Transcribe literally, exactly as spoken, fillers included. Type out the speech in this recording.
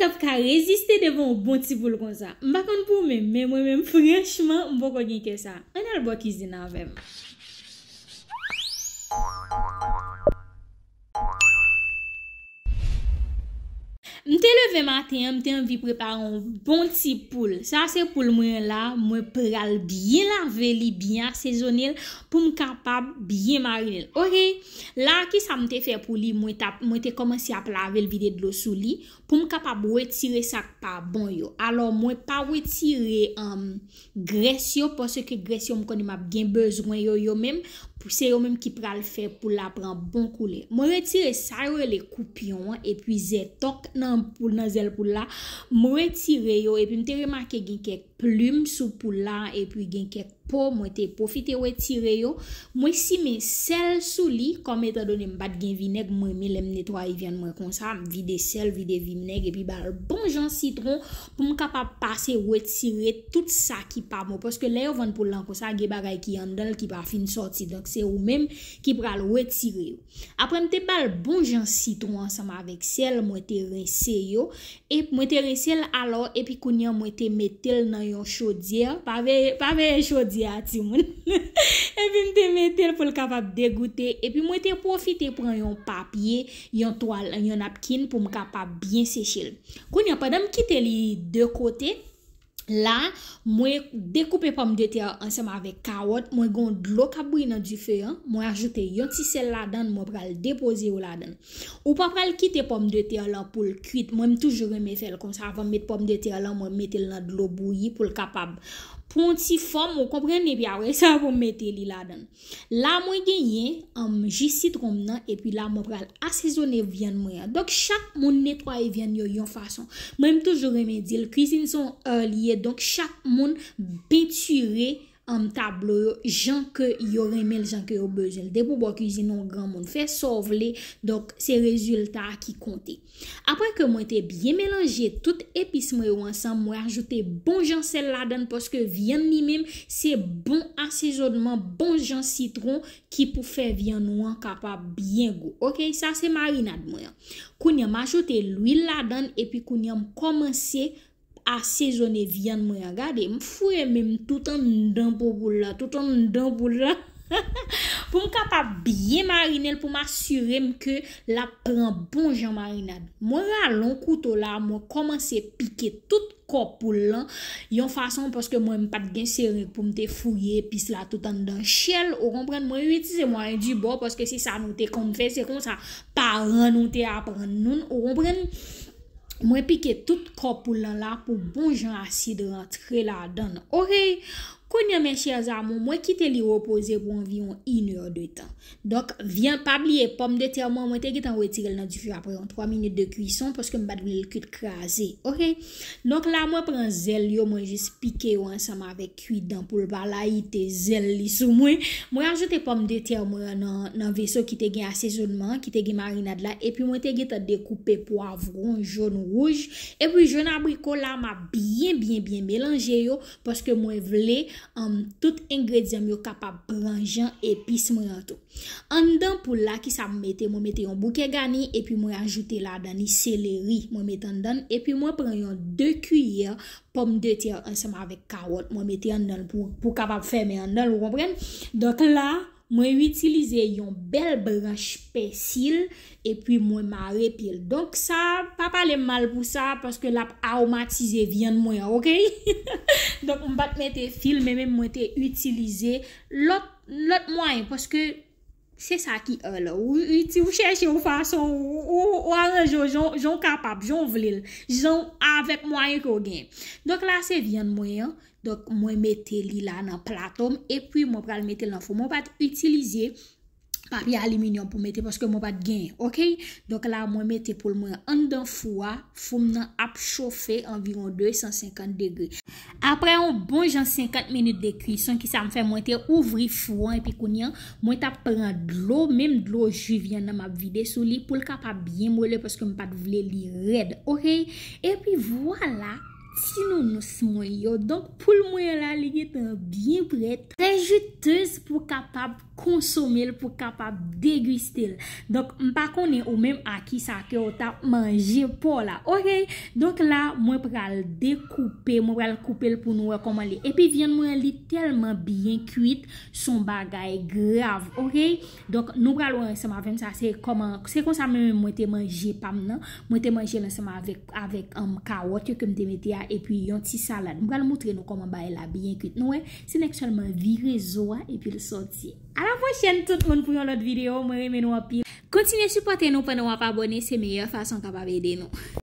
T ap ka reziste devan yon bon ti poul konsa. M pa konn pou ou menm, men mwen menm, franchman, m poko gen kè sa. Ann al bò kizin avè m. M te leve maten an, m te anvi prepare yon bon ti poul. Sa se poul mwen an la, mwen pral byen lave li, byen asezone l pou m kapab byen marine l. Oke, la ki sa m te fè pou li, mwen t ap, mwen te kòmanse ap lave l, vide dlo sou li, pou m kapab retire sa k pa bon yo. Alò, mwen pa retire, um, grès yo, paske grès yo m konnen m ap gen bezwen yo, yo menm, pou se yo menm ki pral fè poul la pran bon koulè. Mwen retire sa yo rele koupyon an, epi zètòk nan poul, nan zèl poul la, mwen retire yo, epi m te remake gen kèk plim sou poul la, epi gen kèk po, mwen te pwofite retire yo. Mwen simen sèl sou li, kòm etandone m pa t gen vinèg, mwen renmen lè m netwaye vyann mwen konsa, m vide sèl, vide vinèg, epi ba l bon jan sitwon, pou m kapab pase retire tout sa ki pa bon. Paske lè yo vann poul lan konsa, gen bagay ki anndan l ki pa fin sòti. Donk, se ou menm ki pral retire yo. Apre m te ba l bon jan sitwon ansanm avèk sèl, mwen te rense yo. E mwen te rense l alò, epi kounye a mwen te mete l nan yon chodyè. Pa veye, pa veye chodyè a, timoun. Epi m te mete l pou l kapab degoute. Epi mwen te pwofite pran yon papye, yon twal, yon napkin pou m kapab byen seche l. Kounye a, pandan m kite li de kote, la, mwen dekoupe pòmdetè ansanm avèk kawòt. Mwen gen yon dlo k ap bouyi nan dife an. Mwen ajoute yon ti sèl ladan l, mwen pral depoze yo ladan l. Ou pa pral kite pòmdetè lan pou l kuit. Mwen, m toujou renmen fè l konsa. Avan m met pòmdetè lan, mwen mete l nan dlo bouyi pou l kapab pran yon ti fòm, ou konprann, epi apre sa, pou m mete li ladan l. La, mwen genyen, um, ji sitwon m nan, epi la, mwen pral asezone vyann mwen an. Donk, chak moun netwaye vyann yo yon fason. Mwen, m toujou renmen di l, kwizin se yon art li ye, donk chak moun pentire, um, tablo yo jan ke yo renmen l, jan ke yo bezwen l. Depi w bò kwizin yon granmoun, fè sa w vle, donk se rezilta a ki konte. Apre ke mwen te byen melanje tout epis mwen yo ansanm, mwen ajoute bon jan sèl ladan l, paske vyann li menm se bon asezonman, bon jan sitwon ki pou fè vyann ou an kapab byen gou. Oke, sa se marinad mwen an. Kounye a, m ajoute lwil ladan l, epi kounye a, m kòmanse asezone vyann mwen an. Gade, m foure men m tout anndan po poul la, tout anndan poul la. Pou m kapab byen marine l, pou m asire m ke l ap pran bon jan marinad. Mwen rale yon kouto la, mwen kòmanse pike tout kò poul lan, yon fason, paske mwen, m pa t gen sereng pou m te fouye epis la tout anndan chè l, ou konprann? Mwen itilize mwayen di bò, paske se sa nou te konn fè, se konsa paran nou te aprann nou, ou konprann? Mwen pike tout kò poul lan la pou bon jan asid rantre ladan l. Oke, kounye a, mes chers amours, mwen kite li repoze pou anviwon inè de tan. Donk, vyann, pa bliye, pòmdetè mwen, mwen te gentan retire l nan dife apre yon twa minit de cuisson, paske m pa t vle l kuit kraze. Oke? Donk, la, mwen pran zèl yo, mwen jis pike yo ansanm avèk kidan pou l pa layite zèl li sou mwen. Mwen ajoute pòmdetè mwen an nan, nan veso ki te gen asezonman an, ki te gen marinad la, epi mwen te gentan dekoupe pwavwon jòn, wouj, epi jòn abriko la, m ap byen, byen, byen melanje yo, paske mwen vle, um, tout engredyan m yo kapab pran jan epis mwen an tou. Anndan poul la, kisa m mete? Mwen mete yon bouke gani, epi mwen ajoute ladan li seleri. Mwen mete anndan l, epi mwen pran yon de kiyè pòmdetè ansanm avèk kawòt. Mwen mete anndan l pou, pou kapab fèmen anndan l, ou konprann? Donk la, mwen itilize yon bèl branch pèsi, epi mwen mare pye l. Donk sa, pa pale m mal pou sa, paske l ap aromatize vyann mwen an, oke? Donk, m pa t mete fil, men menm mwen te itilize lòt, lòt mwayen, paske se sa ki art la. Ou, ou, ou chèche yon fason, ou, ou, ou aranje w jan, jan w kapab, jan w vle l, jan w, avèk mwayen ke w genyen. Donk la, se vyann mwen an. Donk, mwen mete li la nan plato m, epi mwen pral mete l nan fou. Mwen pa t itilize papye aliminyòm pou mete, paske mwen pa t genyen, oke? Donk la, mwen mete poul mwen anndan fou a, fou m nan ap chofe anviwon de san senkant degre. Apre yon bon jan senkant minit de cuisson, kisa m fè? Mwen te ouvri fou an, epi kounye a, mwen t ap pran dlo, menm dlo ji vyann nan, m ap vide sou li pou l kapab byen mwele, paske m pa t vle li rèd, oke? Epi vwala, ti nounous mwen yo. Donk, poul mwen an la, li gentan byen prèt. Trè jitez pou kapab konsome l, pou w kapab degiste l. Donk, m pa konnen ou menm a ki sa ke w t ap manje pò la. Oke? Donk la, mwen pral dekoupe, mwen pral koupe l pou nou wè kòman li. Epi vyann mwen an, li tèlman byen kuit, s on bagay grav, oke? Donk, nou pral wè ansanm avè m, sa se kòman, se konsa menm mwen te manje pa m nan. Mwen te manje l ansanm avèk, avèk, um, kawòt yo ke m te mete a, epi yon ti salad. M pral montre nou kòman bagay la byen kuit. Nou wè, se nèk sèlman vire zo a, epi l sòti. A la pwochèn, tout moun, pou yon lòt videyo. Mwen renmen nou anpil. Kontinye sipòte nou pandan w ap abòne, se meyè fason w kapab ede nou.